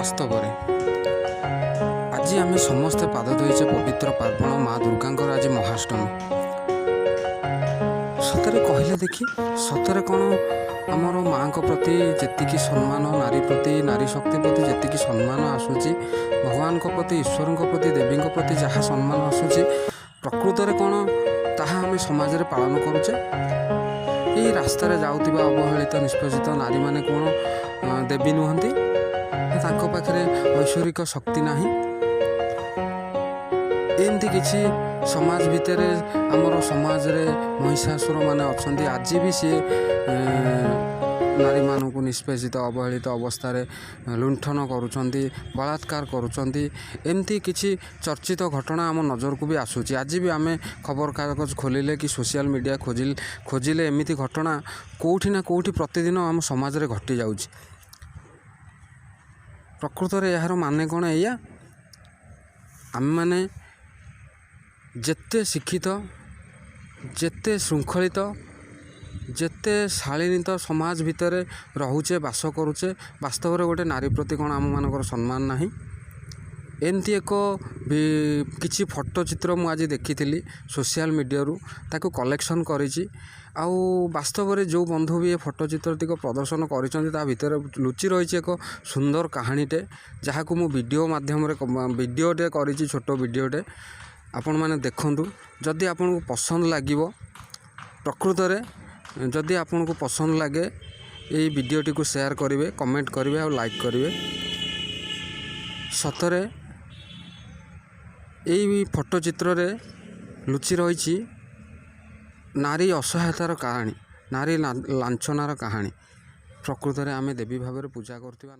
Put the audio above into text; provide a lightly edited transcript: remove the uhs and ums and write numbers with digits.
ବାସ୍ତବରେ ଆଜି ଆମେ ସମସ୍ତେ ପାଦ ଧୋଇଛେ ପବିତ୍ର ପାର୍ବଣ ମା ଦୁର୍ଗାଙ୍କର ଆଜି ମହାଷ୍ଟମୀ। ସତରେ କହିଲେ ଦେଖି, ସତରେ କ'ଣ ଆମର ମାଆଙ୍କ ପ୍ରତି ଯେତିକି ସମ୍ମାନ, ନାରୀ ପ୍ରତି, ନାରୀ ଶକ୍ତି ପ୍ରତି ଯେତିକି ସମ୍ମାନ ଆସୁଛି, ଭଗବାନଙ୍କ ପ୍ରତି, ଈଶ୍ୱରଙ୍କ ପ୍ରତି, ଦେବୀଙ୍କ ପ୍ରତି ଯାହା ସମ୍ମାନ ଆସୁଛି, ପ୍ରକୃତରେ କ'ଣ ତାହା ଆମେ ସମାଜରେ ପାଳନ କରୁଛେ? ଏଇ ରାସ୍ତାରେ ଯାଉଥିବା ଅବହେଳିତ ନିଷ୍ପେଷିତ ନାରୀମାନେ କ'ଣ ଦେବୀ ନୁହନ୍ତି? ନା ତାଙ୍କ ପାଖରେ ଐଶ୍ୱରିକ ଶକ୍ତି ନାହିଁ? ଏମିତି କିଛି ସମାଜ ଭିତରେ, ଆମର ସମାଜରେ ମହିଷାସୁର ମାନେ ଅଛନ୍ତି। ଆଜି ବି ସିଏ ନାରୀମାନଙ୍କୁ ନିଷ୍ପେଷିତ ଅବହେଳିତ ଅବସ୍ଥାରେ ଲୁଣ୍ଠନ କରୁଛନ୍ତି, ବଳାତ୍କାର କରୁଛନ୍ତି। ଏମିତି କିଛି ଚର୍ଚ୍ଚିତ ଘଟଣା ଆମ ନଜରକୁ ବି ଆସୁଛି। ଆଜି ବି ଆମେ ଖବରକାଗଜ ଖୋଲିଲେ କି ସୋସିଆଲ ମିଡ଼ିଆ ଖୋଜିଲେ ଏମିତି ଘଟଣା କେଉଁଠି ନା କେଉଁଠି ପ୍ରତିଦିନ ଆମ ସମାଜରେ ଘଟିଯାଉଛି। ପ୍ରକୃତରେ ଏହାର ମାନେ କ'ଣ ଏଇଆ, ଆମେମାନେ ଯେତେ ଶିକ୍ଷିତ, ଯେତେ ଶୃଙ୍ଖଳିତ, ଯେତେ ଶାଳୀନିତ ସମାଜ ଭିତରେ ରହୁଛେ, ବାସ କରୁଛେ, ବାସ୍ତବରେ ଗୋଟେ ନାରୀ ପ୍ରତି କ'ଣ ଆମମାନଙ୍କର ସମ୍ମାନ ନାହିଁ? ଏମିତି ଏକ କିଛି ଫଟୋ ଚିତ୍ର ମୁଁ ଆଜି ଦେଖିଥିଲି ସୋସିଆଲ ମିଡ଼ିଆରୁ, ତାକୁ କଲେକ୍ସନ୍ କରିଛି। ଆଉ ବାସ୍ତବରେ ଯେଉଁ ବନ୍ଧୁ ବି ଏ ଫଟୋ ଚିତ୍ରଟିକୁ ପ୍ରଦର୍ଶନ କରିଛନ୍ତି, ତା ଭିତରେ ଲୁଚି ରହିଛି ଏକ ସୁନ୍ଦର କାହାଣୀଟେ, ଯାହାକୁ ମୁଁ ଭିଡ଼ିଓ ମାଧ୍ୟମରେ ଭିଡ଼ିଓଟେ କରିଛି, ଛୋଟ ଭିଡ଼ିଓଟେ। ଆପଣମାନେ ଦେଖନ୍ତୁ, ଯଦି ଆପଣଙ୍କୁ ପସନ୍ଦ ଲାଗିବ। ପ୍ରକୃତରେ ଯଦି ଆପଣଙ୍କୁ ପସନ୍ଦ ଲାଗେ, ଏଇ ଭିଡ଼ିଓଟିକୁ ସେୟାର କରିବେ, କମେଣ୍ଟ କରିବେ ଆଉ ଲାଇକ୍ କରିବେ। ସତରେ ଏଇ ଫଟୋ ଚିତ୍ରରେ ଲୁଚି ରହିଛି ନାରୀ ଅସହାୟତାର କାହାଣୀ, ନାରୀ ଲାଞ୍ଛନାର କାହାଣୀ। ପ୍ରକୃତରେ ଆମେ ଦେବୀ ଭାବରେ ପୂଜା କରୁଥିବା